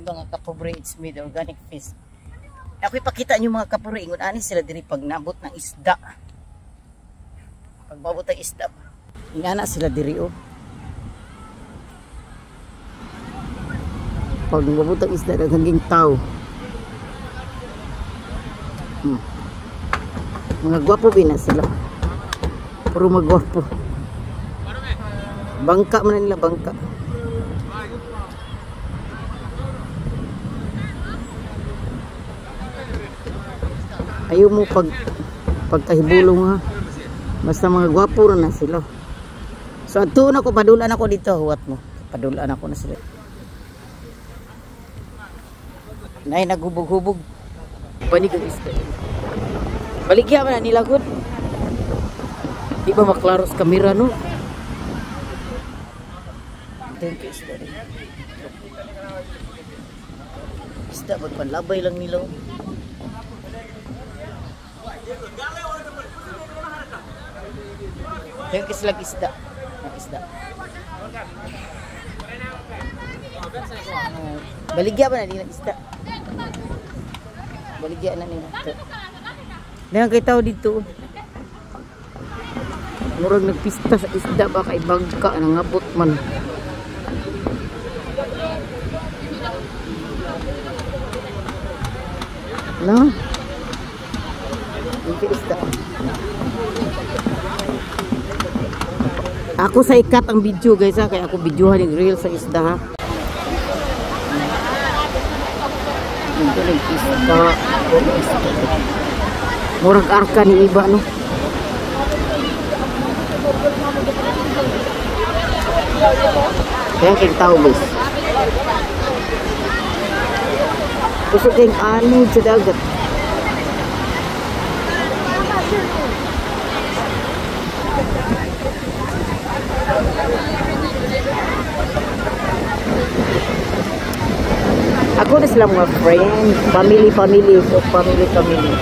Mga kapobre, it's me, the organic fish. Ako ipakita niyo, mga kapobre, ingon ani sila diri pag nabot ng isda. Pag mabot ang isda. Ingana sila diri oh. Pag mabot ang isda, daghang tao. Mga gwapo bina sila. Puro magwapo. Bangka man nila, bangka. Ayaw mo pagkahibulong ha. Basta mga gwapo na sila. So adto na ko, padulan ako dito, huwat mo. Padulan ako na sila. Nay naghubog-hubog. Banig ang isda. Baligya man na nila gud. Di ba maklaro sa kamera no? Thank you, isda rin. Isda magpanlabay lang nila. Thank you sila isda. Ang isda. Baligya ba na nila isda? Baligya na nila. Dahan kay tao dito. Murag nagpista sa isda ba kay bangka nangabot man. No? Hindi isda. Ako sa ikat ang video guys ha, kaya ako videohan yung reel sa isda ha. Ito lang isda. Murag arka ni iba no. Kaya kayong tao guys. Gusto kayong anod sa dagat. Ako na sila mga friend, family, family, so family, family.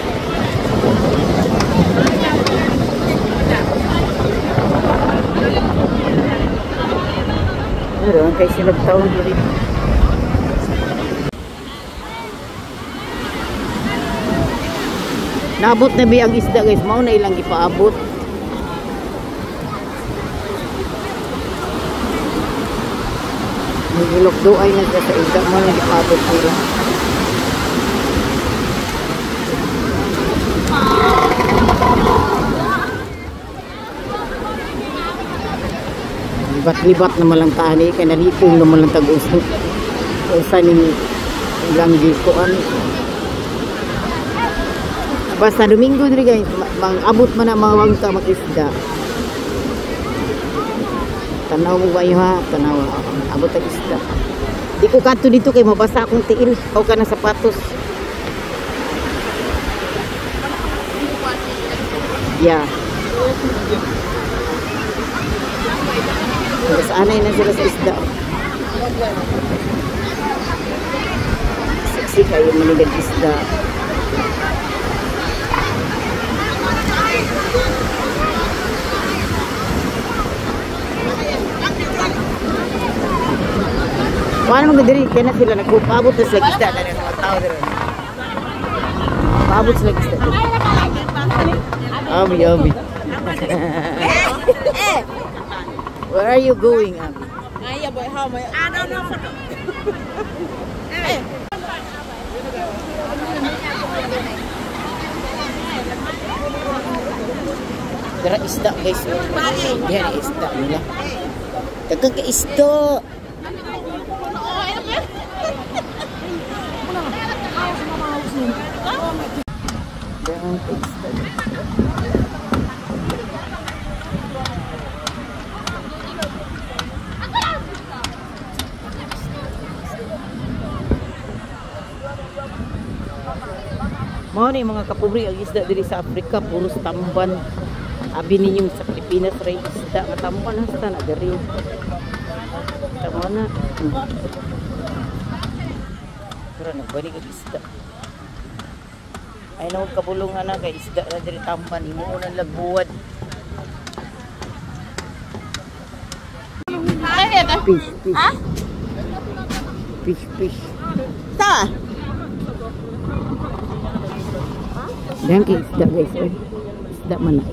Meron kay sila taon diri. Naabot na bi ang isda guys, mao na ilang gipaabot. Nagilok doay na siya sa isda, mao na gipaabot nila. Libat-libat na malang tani kay nalipong na malang tag-usa. Usa ning ilang gikuan. Basta Domingo diri guys, mang-abot man ang mga wangka mag-isda. Tanaw mo ba ha? Tanaw. Abot ang isda. Di ko kadto dito kay mabasa akong tiil. Aw ka na sapatos. Yeah. Anay na sila sa isda. Sexy kayo manilag isda. Paano mga diri? Kaya na sila nagpapabot na sila isda. Dali mga tao diri. Paabot sila isda. Abi, abi. Where are you going, Abby? I don't know. Dara isda guys. Diyan isda nila. Daghang ka isda. Daghang ka isda. Mao ni mga kapobre ang isda diri sa Afrika, puros tamban. Abi ninyo sa Pilipinas ray isda nga tamban hasta na diri. Tama na. Pero nagbalik ang isda. Ay naog kabulungan na kay isda na diri tamban imuunan lagbuwad. Fish, fish. Fish, fish. Ta. Dahil kay isda, guys. Oh. Isda man na.